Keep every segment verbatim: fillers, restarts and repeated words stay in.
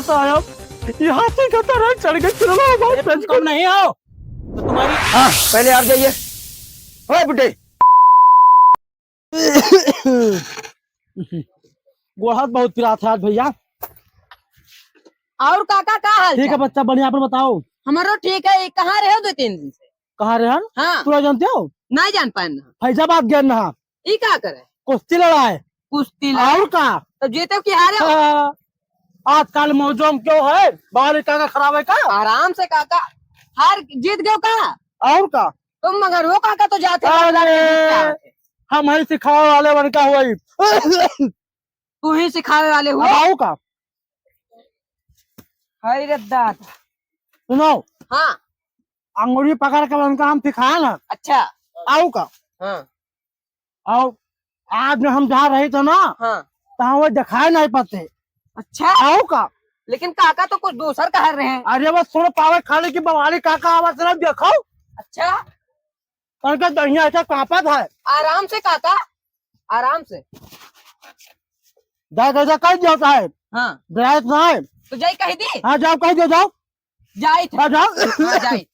साहब, यहाँ से गटर है, चढ़ के चलो, बहुत अरे, तुम सच कम नहीं हो, तो तुम्हारी हाँ, पहले आप जाइए। ओए बुड्ढे। गोड़ हाथ बहुत पिरात है आज भैया। और काका, का हाल ठीक है चाल? बच्चा, बढ़िया, अपन बताओ। हमरो ठीक है, कहाँ रहे हो दो तीन दिन से? कहाँ रहे हम? हाँ। तू ना जानते हो? नहीं जान पाए ना। फैजाबाद गए ना। ई का करे? कुश्ती लड़ाए। कुश्ती लड़ाए। और का? तो जीते हो कि हारे हो? हाँ। आजकल मौजम क्यों है? बाहर काका खराब है का? आराम से काका। हार जीत गयो का? और का? तुम मगर हो काका तो जाते अरे, बदला के जीत के आवत है। हम ही सिखावे वाले बन का हुआ। तू ही सिखावे वाले हो? अब आओ का? हाय रे दादा। सुनो। हाँ। अंगुरी पकड़ के उनका हम सिखाए ना। अच्छा। आओ का? हाँ। और आज में हम जा रहे थे ना, हाँ। तो हम वो दिखाए नहीं पाते। अच्छा। आओ का? लेकिन काका तो कुछ दूसर कह रहे हैं। अरे वो सुन पावे खाली कि बवाली काका आवाज से देखो। अच्छा। उनका दहिया ऐसा कांपत है। आराम से काका, आराम से। जा, जा, जा, कह दिया होता है। हाँ। डराए तो ना है। तो जाई कह दी। हाँ, जाओ, कह दियो, जाओ। जाई थे। हाँ, जाओ। हाँ, जाई।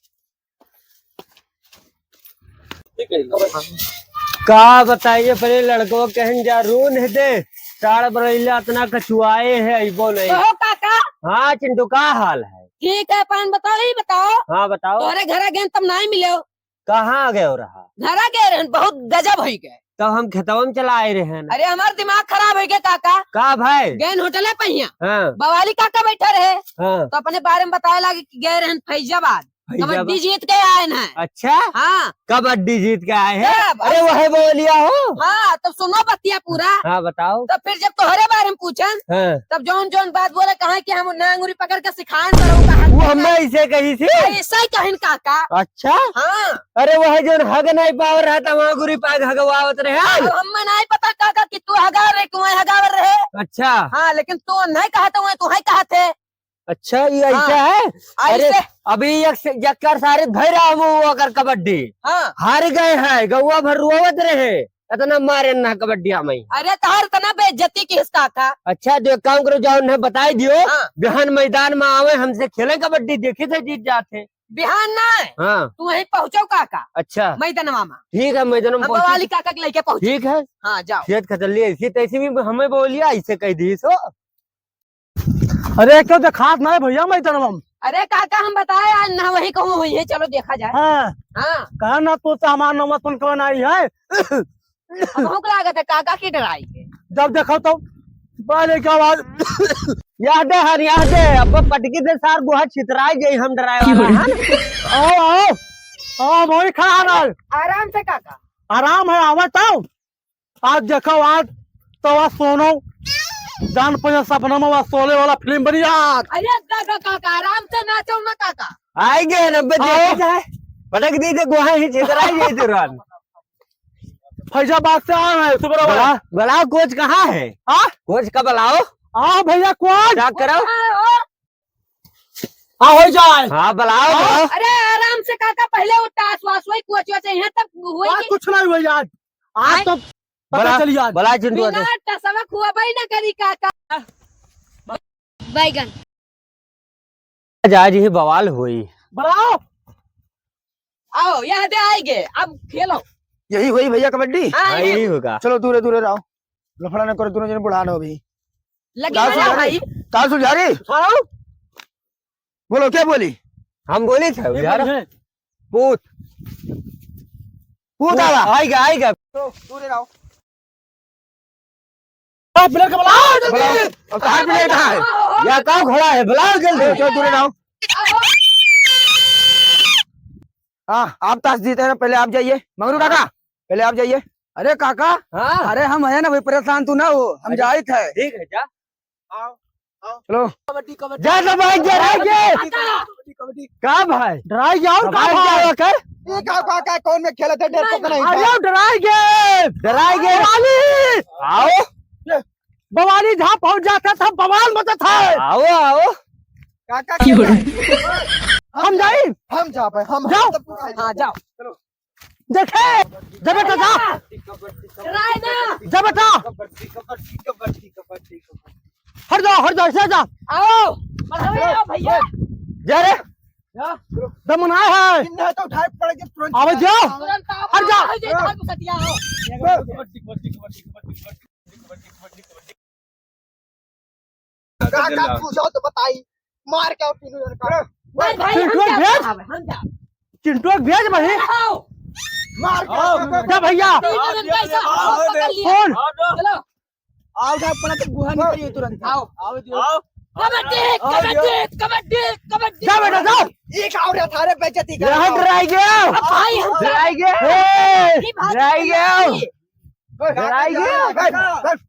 का बताइए, पहले लड़को कहन जा रो नहीं दे, टाड़ बरैला इतना कछुआए है, अइबो नहीं। कहो काका। हाँ चिंटू, का हाल है? ठीक है, अपन बताओ, ही बताओ। हाँ बताओ। तोहरे घरा गेन तब नहीं मिले हो। कहाँ गए रहा? घरा गए रहन, बहुत गजब होई गए। तब हम खेतवा में चला आए रहन। अरे हमार दिमाग खराब होई गए काका। का भाई? गेन होटल है पहिया। हाँ। बवाली काका बैठा रहे। हाँ। तो अपने बारे में बताए लागे कि गए रहन फैजाबाद। फैजाबाद। कबड्डी जीत के आए हैं। अच्छा? हाँ। कबड्डी जीत के आए हैं? तब अरे वह बोलिया हो। हाँ, तब सुनो बतिया पूरा। हाँ, बताओ। तब फिर जब तोहरे बारे में पूछन, हाँ। तब जौन जौन बात बोले, कहा कि हम ना अंगुरी पकड़ के सिखान करो, कहा वो कि हमें ऐसे कही थी। ऐसा ही कहिन काका। अच्छा? हाँ। अरे वह जौन हग नहीं पाव रहा था, वहाँ अंगुरी पाग हगवावत रहे। अब हमें नहीं पता काका कि तू हगावर रहे कि वहीं हगावर रहे। अच्छा। हाँ, लेकिन तू नहीं कहा था, वहीं तू है कहा थे। अच्छा, ये हाँ। ऐसा है? अरे, ऐसे। अभी एक से, एक कर सारे धैरा हम वो अगर कबड्डी। हाँ। हार गए हैं, गौवा भर रोवत रहे। इतना मारे ना कबड्डी में। अरे, तोहर इतना बेइज्जती किस काका? अच्छा, तो एक काम करो, जाओ उन्हें बताई दियो। हाँ। बिहान मैदान में आवे, हमसे खेले कबड्डी, देखी थे जीत जाते। बिहान ना है। हाँ। तू वहीं पहुँचो काका। अच्छा। मैदानवा में। ठीक है, मैदानवा में हम पहुँची। बवाली काका के लेके पहुँची। ठीक है। हाँ, जाओ। खेत खतल्ली ऐसी तैसी भी हमें बोलिया, ऐसे कह दी सो। अरे, क्यों देखात ना है भैया मैदानवा में? अरे काका, हम बताए आज ना वही कहूँ हुई है, चलो देखा जाए। हाँ। हाँ। कहा ना तू तो हमार नंबर सुन के बनाई है। अब भूख लागत है, काका की डराई है। जब देखो तो पहले क्या आवाज। यह दे हर, यह दे, अब पटकी दे सार गुहा छितराई जाई, हम डराए वाला है। आओ, आओ। आओ, वही खड़ा है। आराम से काका। आराम है, आवे तो। आज देखो, आज तो आज सोनो जान पहचान सपना में आज सोले वाला फिल्म बनी आज। अरे काका, काका, आराम से नाचो ना काका। आएंगे ना, बे, आओ। देखा जाए। पटक दी तो गुहा ही छितराई जाई तुरंत। फैजाबाद से आ रहे हैं, सुबह बड़ा, बड़ा कोच कहाँ है? हाँ? कोच का बुलाओ। हाँ भैया, कोच। क्या करो? हाँ, हो जाए। हाँ, बुलाओ, हाँ। बुलाओ। अरे, आराम से काका, पहले वो ताश वाश वही कोच वोच यहाँ तक हुई हाँ, कि कुछ नहीं हुई आज। आज आए? तो पता बुला, चली आज। बुला चिंटू, बिना आते। टसवा खुआ भाई ना करी काका। बैगन। आज, आज ही बवाल हुई। बुलाओ। आओ, यहाँ दे आएंगे, अब खेलो। यही हुई भैया कबड्डी? हाँ, हाँ, यही। यही होगा। चलो, दूरे, दूरे रहो। लफड़ा न करो, दोनों जने बुढ़ान हो अभी। लगी का बड़ा सुलझा रही? भाई। का सुलझा रही? हाँ। बोलो, क्या बोली? हम बोली थे ये यार। बोली है। पूत। पूत आवा। आएगा, आएगा। तो दूरे रहो। आ, प्लेट का बुलाओ जल्दी। बुलाओ। अब कहाँ प्लेट है? या का घोड़ा है? बुलाओ जल्दी। चलो, चलो, दूरे रहो। हाँ, आप ताश जीते हैं ना, पहले आप जाइए। मगरू काका, पहले आप जाइए। अरे काका, हाँ। अरे हम है ना भाई, परेशान तू ना हो, हम अरे, जाइत है। ठीक है, जा। आओ, आओ। चलो। कबड्डी, कबड्डी। जा, जा भाई, जा, जा, जा। कबड्डी, कबड्डी, कबड्डी। का भाई? डराई जाओ, का भाई? क्या कर? ये का, का, का, कौन में खेलत है? डर तो नहीं अरे, था। डराई गे। डराई गे। बवाली। आओ। बवाली जहाँ पहुँच जाता था, बवाल मचा था। आओ, आओ। काका, क्यों रे? हम जाई? हम जा पाए, हम, जाओ। हम तो हाँ, जाओ। चलो। देखे, जा बेटा, जा। राय ना। जा बेटा। हट जाओ, हट जाओ, ऐसे जा। आओ। बढ़ावे आओ भैया। जा रे। जा। दम ना है। इन्हें तो उठाए पड़े के तुरंत। आवे जाओ। तुरंत आओ। हट जा। आओ, आओ, आओ, सटिया आओ। का, का पूछो तो बताई। मार के आओ तीनों जन का। अरे भाई, हम चिंटू का भेज। बतावे, हम का। चिंटू के भेज भाई। आओ। मार के आओ। आओ। जा भैया। तीनों जन का ऐसा आओ, पकड़ लिया। कौन? चलो। आओ, जा, पड़ा तो गुहा निकलिए तुरंत। आओ। आओ, आओ। कबड्डी, आओ, कबड्डी, आओ। कबड्डी, कबड्डी। जा बेटा, जा। एक और अठारह बेइज्जती कर यहाँ रहा हूँ। डराई गया। अब भाई, हम डराई गया। ए, ये बात डराई गया। नहीं। डराई गया। बस, बस।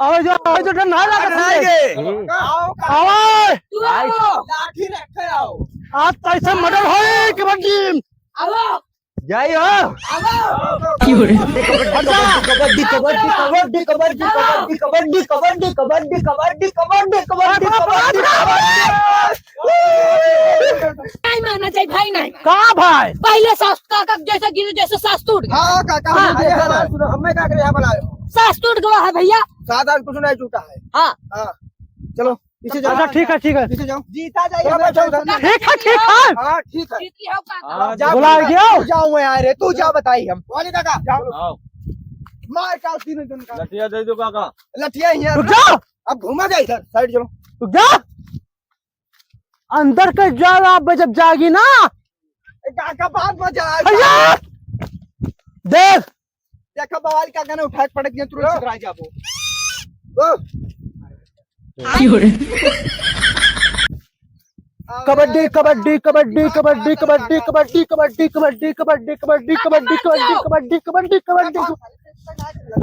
आवे जो, आवे जो, डर ना लगा डराई तुझे। गए। आओ, आओ। तू आओ। लाठी रखे आओ। आज तो ऐसा मर्डर होई कबड्डी। आओ। जाई हो। आओ। कबड्डी, कबड्डी, कबड्डी। नहीं माना जाए भाई, नहीं। का भाई? पहले सास का, का जैसे गिरे, जैसे सास टूट गई। हाँ, काका, हाँ। हम जैसे सास सुनो, हमें का करे यहाँ बुलाए हो? सास टूट गवा है भैया। सास आज कुछ नहीं टूटा है। हाँ। हाँ, चलो, पीछे जाओ। अच्छा, ठीक है, ठीक है। पीछे जाओ। जीता जाइए, चलो, हमें बैठो, कोई इधर। ठीक है, ठीक है। हाँ, ठीक है। जीती हो काका। हाँ, जा, बुला जाओ। गया। तू जाओ यार, तू जा, बताई हम। वाली काका, जाओ। आओ। मार का तीनों जन का। लठिया दे दो काका। लठिया ही है। रुक जा। अब घुमा जा इधर, साइड चलो। रुक जा। अंदर के जाओ आप, जब जागी ना। ए, काका, बात मत चला। भैया! देख। देखा, बवाल काका ने उठा के पटक दिया, तुरंत लो। छितरा जाबो। लो। कबड्डी, कबड्डी, कबड्डी। ए, ए,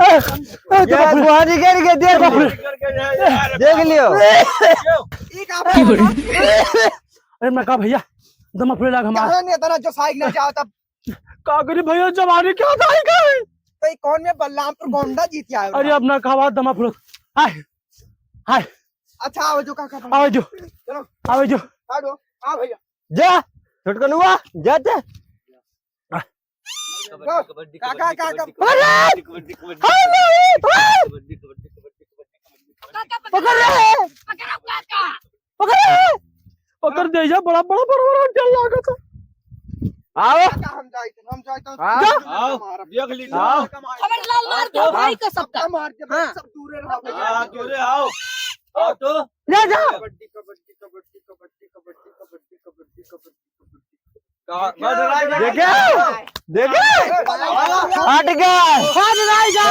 ये देखो। बुहारी गिर के देख लियो। देख लियो। अरे मैं कहा भैया, दमा फुले लाग हमार। कहाँ नहीं इतना जो साइड ना जाओ तब। का करी भैया, जवानी क्या था ही गई। तो ये कौन में बलरामपुर गोंडा जीत आयो अरे ना? अपना कहा दमा फुले। हाय, हाय। अच्छा, आओ जो काका। आओ जो। चलो। आओ जो। आओ, आओ भैया। जा, छोटकनुआ, जा ते। काका, काका। अरे! हाय, हाय, हाय! पकड़ रे! पकड़ो काका। पकड़ रे! पकड़ दे जा, बड़ा, बड़ा, बड़ा, बड़ा डर लागत है। आओ। काका, हम जाइत, हम जाइत। आओ। जा। आओ, देख ली। आओ। खबर लाल मार दो आओ। भाई का सबका। सबका मार दे, हाँ। सब दूरे रहो भैया। हाँ, दूरे आओ। आओ तो। ले जा। कबड्डी, कबड्डी, कबड्डी। देखे? देखे? हट गए। हट नहीं जा।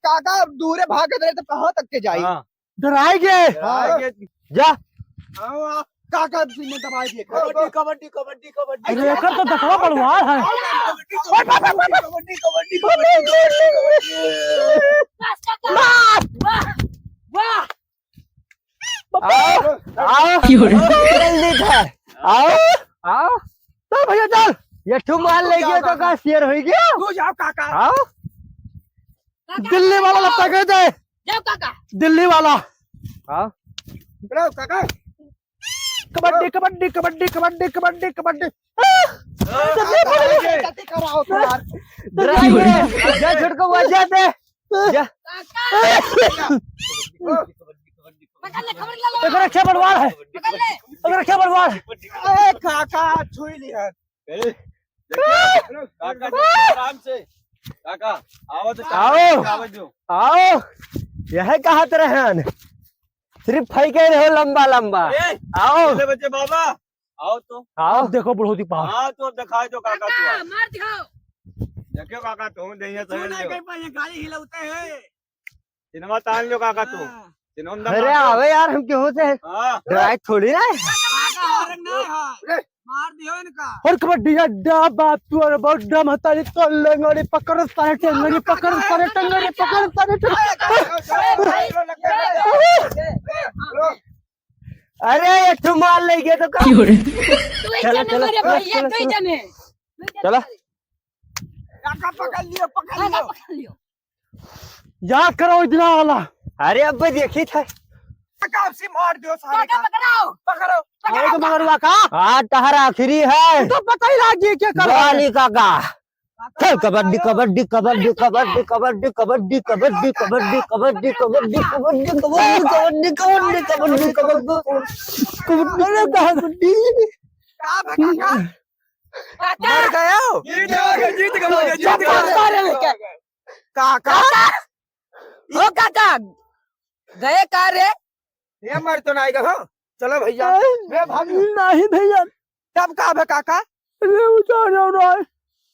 काका, दूरे भागत रहे तो कहाँ तक के जाई? हाँ। डराई गए। डराई गए। जा। हाँ, काका, तुमने दबाई दिए। कबड्डी, कबड्डी, कबड्डी, कबड्डी। अरे, एकर तो दखवा बड़वार है। कबड्डी, कबड्डी, कबड्डी, कबड्डी। वाह, वाह। आओ, आओ। जल्दी था। आओ, आओ। चल भैया चल। ये ठू मार ले गया तो का शेर हो गया? तू जाओ काका। आओ। काका, दिल्ली वाला लपटा के दे। जाओ काका। दिल्ली वाला। हाँ। चलो काका। कबड्डी, कबड्डी, कबड्डी, कबड्डी, कबड्डी, कबड्डी। आ! गलती कराओ तो यार। डराइए। जा छोटको वजह दे। जा। काका। पकड़ ले, खबर ले लो। एकरा क्या बड़वार है? पकड़ ले। एकरा क्या बड़वार है? ए, काका, छुई लिया। ए, काका, आराम से। काका, आओ तो आओ। आवाज दो। आओ। यह कहा तो रहन। सिर्फ फेंके रहो लंबा लंबा। ए, आओ। ले बच्चे बाबा। आओ तो। आओ। अब देखो बुढ़ौती पहाड़। हाँ, तो दिखाई दो काका तू। काका, मार दिखाओ। देखियो काका, तू नहीं है, तू सही नहीं देखो। कहीं पर ये गाड़ी हिलाते हैं। सिनेमा तान लो काका तू। हाँ। सिनेमा में अरे दम मार दो। आवे यार, हम क्यों से हाँ। डराए थोड़ी ना है। काका, मार दियो इनका। और कबड्डी अड्डा बाप तू और बड्डा महतारी तो लंगड़ी पकड़ सारे टंगड़ी पकड़ सारे टंगड़ी पकड़ सारे टंगड़ी। अरे, एक ठो मार ले गया तो का? क्यों रे? तू ही चलो, जने चलो, मारे चलो, भैया, चलो, तू ही चलो। जने। चलो। काका पकड़ लियो, पकड़ काका लियो। पकड़ लियो। याद करो इतना वाला। अरे, अब देखी था। काका, आपसे मार दियो सारे काका का। पकड़ाओ। पकड़ो। आओ तो मगरवा का। आज तहरा आखिरी है। तू तो पता ही लाग गया क्या कर रहा है। बाली काका। चल, कबड्डी, कबड्डी, कबड्डी। का भा काका? मर गयो? जीत गयो, जीत गयो, जीत गयो। काका? ओ काका, गए का रे? ये मर तो नहीं गयो। चलो भैया, ए, मैं भाग। नहीं भैया। तब का भा काका? अरे, वो जा रहा है।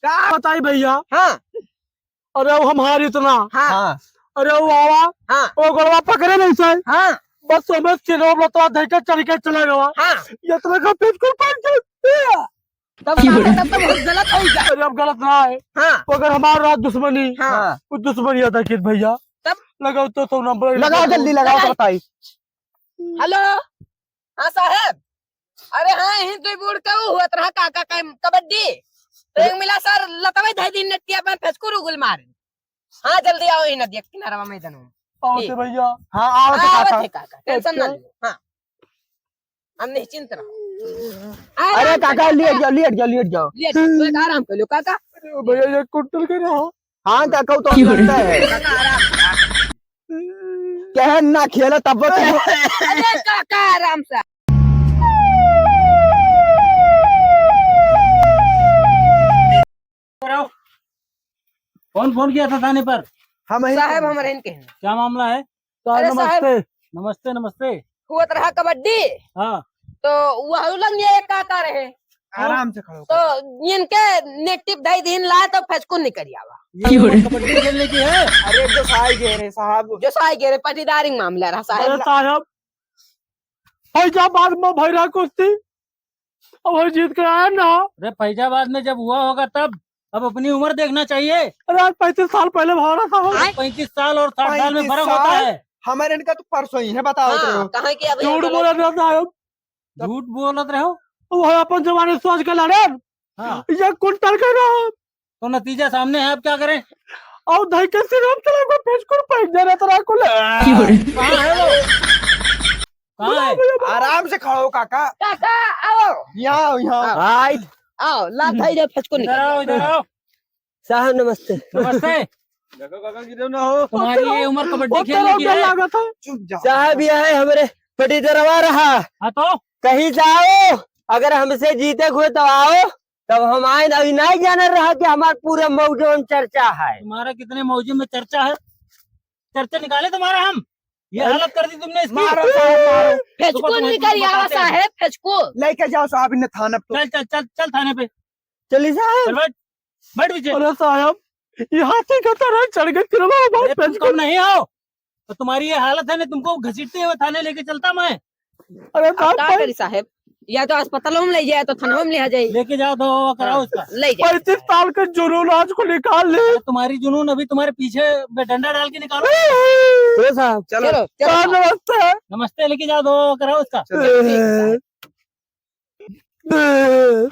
का बताई भैया? हाँ। अरे, वो हम हार इतना। हाँ। हाँ। अरे, वो आवा। हाँ। वो गोड़वा पकड़े नहीं सही। हाँ। बस हमें सिरों में तो धर के चढ़ के चला गया। हाँ। इतना का बिल्कुल पड़ गया। तब की का बोले? तब तो बहुत गलत हो गया। अरे, अब गलत ना है। हाँ। वो अगर हमारा रहा दुश्मनी, हाँ। वो दुश्मनी अदा की भैया। तब? लगाओ तो सौ नंबर। लगाओ, जल्दी लगाओ, तो लगाओ। बताई। हेलो, हाँ साहेब, अरे हाँ, यहीं तू बूढ़ के ऊ हुआ तरह काका का कबड्डी। तो एक मिला सर लतवे धई दिन नेटिया पे फेसकुर उगुल मारे। हाँ, जल्दी आओ, यहीं नदिया के किनारवा मैदान में। आओ ठीक। से भैया। हाँ, आओ से हाँ, काका। आवत है काका, टेंशन ना अच्छा। लियो। हाँ, हम निश्चिंत रहो। अरे आराम से काका, लेट जाओ, लेट जाओ, लेट जाओ। लेट जाओ, तो एक आराम कर लो काका। अरे भैया, एक कुंटल के रहो। हाँ, काका, वो तो की हो रहा है? काका, आराम से। कहन ना खेला तब तो अरे काका, आराम से। कौन फोन किया था थाने पर? हम ही साहब, हम रहन के हैं। क्या मामला है? साहब, अरे साहब। नमस्ते। नमस्ते, नमस्ते। हुआ तरह कबड्डी। हाँ। तो वह लोग ये काका रहे। आराम से खड़ो। तो इनके नेटिव ढाई दिन ला तो फचकुन निकल आवा। ये कबड्डी खेलने की है? अरे जो साई गे रहे साहब। जो साई गे रहे, पटीदारी मामला रहा साहब। अरे साहब, फैजाबाद में भैरा कुश्ती, अब वही जीत के आया ना। अरे फैजाबाद में जब हुआ होगा तब, अब अपनी उम्र देखना चाहिए। अरे आज पैंतीस साल पहले भावना था। पैंतीस साल और साठ साल में पैंतीस फर्क होता साल? है। हमारे इनका तो परसों ही है, बताओ हाँ, तो। कहाँ की अभी झूठ बोला था साहब। झूठ बोलत रहो। वो है अपन जमाने सोच के लड़े। हाँ। ये कुंटल के ना। तो नतीजा सामने है, अब क्या करें? और धई के सिर हम चला को फेंक कर पैक दे रहा था को ले। कहाँ है वो? कहाँ है? आराम से खड़ो काका। काका, आओ। यहाँ आओ, यहाँ आओ। आओ। भाई। आओ, लात है जब फेंक को इधर निकल। आओ, इधर आओ। साहब नमस्ते। नमस्ते। देखो काका, गिरो ना हो। तुम्हारी ये उम्र कबड्डी खेलने की है? चुप जाओ। साहब, यह है हमरे पटीदरवा रहा। हाँ तो? कहीं जाओ, अगर हमसे जीते हुए तो आओ, तब हम आए। अभी नहीं जाना रहा कि हमारे पूरे मौजे में चर्चा है। तुम्हारा कितने मौजे में चर्चा है? चर्चा निकाले तुम्हारा हम? ये अरे, हालत कर दी तुमने इसकी। मारो साहब, मारो। फेंचकू निकल आवा साहेब, फेंचकू। लेके जाओ साहब इन्हें थाने पे। चल, चल, चल, चल थाने पे। चलिए साहब। चल बैठ, बैठ पीछे। अरे साहब, ये हाथी का तरह चढ़ के फिर हमारा बहुत अरे, तुम फेंचकू। कम नहीं हो। तो तुम्हारी ये हालत है ना, तुमको घसीटते हुए थाने लेके चलता मैं। अरे अब साहब, का भाई। करी साहेब, या तो अस्पतालों में ले जाए, तो थानों में ले जाए। लेके जाओ, दवा ववा कराओ इसका। ले जाए। पैंतीस साल का जुनून आज को निकाल ले। अरे तुम्हारी जुनून अभी तुम्हारे पीछे बे-, डंडा डाल के निकालो। चलो साहब, चलो। चलो, चलो। साहब, नमस्ते। नमस्ते, लेके जाओ, दवा ववा कराओ इसका। चलो, ठीक है साहब।